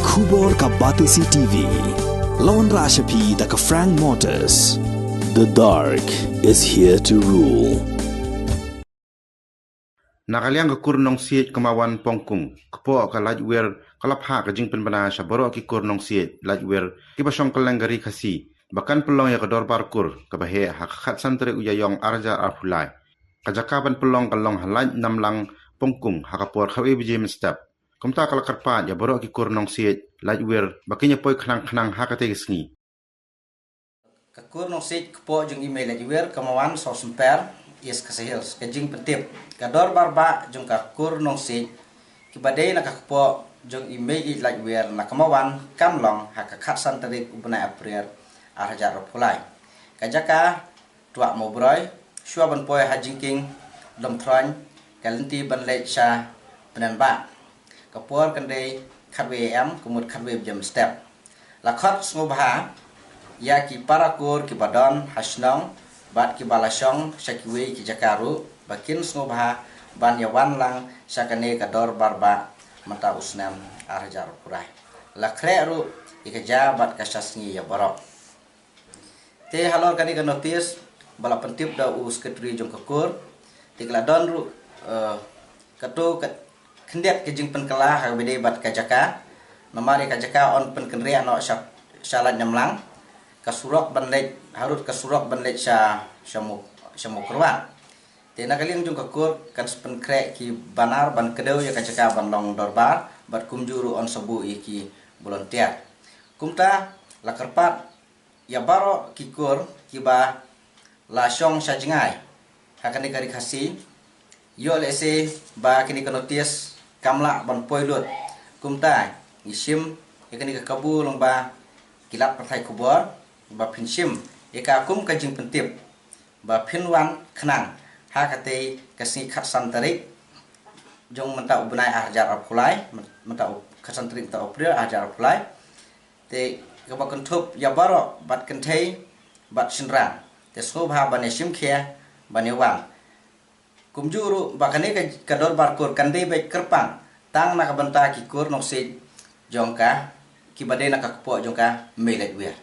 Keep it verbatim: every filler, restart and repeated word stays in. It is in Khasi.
Khubor ka Batesi T V. Lawan Rashapi da ka Frank Motors. The dark is here to rule. Na ka liang ka kur Nongsiej Kmawan Pongkung, kpoh ka Lajwer ka la phah ka jingpynbna sha baroh ki kur Nongsiej Lajwer kiba shong kylleng ka ri Khasi ba kan pynlong ïa ka dorbar kur kaba heh ha ka khatsan tarik u Ïaïong arhajar arphew lai. Ka jaka ban pynlong ka long ha Lajnamlang Pongkung ha ka por khatwei baje mynstep. Kumta ka la kyrpad ïa baroh ki kur Nongsiej Lajwer ba kin ïa poi khnang khnang ha katei ka sngi. Ka kur Nongsiej kpoh jong i Mei Lajwer Kmawan Sawsymper, East Khasi Hills, ka jingpyntip. Ka dorbar bah jong ka kur Nongsiej kiba dei na ka kpoh jong i Mei Lajwer na Kmawan kan long ha ka khatsan tarik u bnai April arhajar arphew lai. Ka jaka Tuak Mawbroi, shuwa ban poi ha Jingkieng Lum Throiñ, ka lynti ban leit sha Pnenbah. Ka por kan dei khatwei A M ka mut khatwei baje mynstep. La khot sngewbha ïa ki para kur kiba don ha shnong bad kiba la shong sha kiwei ki jaka ruh ba kin sngewbha ban ïa wan lang sha kane ka dorbar bah mynta u snem arhajar arphew lai. La khreh ruh ïa ka ja bad ka sha sngi ïa baroh. Te halor kane ka notis ba la pyntip da u sekretari jong ka kur, te ka la don ruh, eh, kato ka khyndiat ka jingpynkylla ha kaba ïadei bad ka jaka. Namar ïa ka jaka yn pynkynriah noh sha, sha Lajnamlang, ka surok ban leit, harud ka surok ban leit sha, sha Muk, sha Mukrwat. Te na ka liang jong ka kur kan sa pynkhreh ki banar ban kdew ïa ka jaka ban long dorbar bad kumjuh ruh yn sa buh ïa ki volunteer. Kumta la kyrpad ïa baroh ki kur kiba la shong sha jngai ha kane ka ri Khasi, ïoh lehse ba kane ka notis kam lah ban poi lut. Kumta ngi shim ïa kane ka kabu lyngba ki lad pathai khubor ba phin shim ïa ka kum ka jingpyntip ba phin wan khnang ha katei ka sngi khatsan tarik jong mynta u bnai arhajar arphew lai, mynta u khatsan tarik mynta u April arhajar arphew lai. Te kaba kynthup ïa baroh bad kynthei bad shynrang, te sngewbha ban ïa shim khia ban ïa wan. Kumjuh ruh ba kane ka, ka dorbar kur kan dei beit kyrpang tang na ka bynta ki kur Nongsiej jong ka kiba dei na ka kpoh jong ka Mei Lajwer.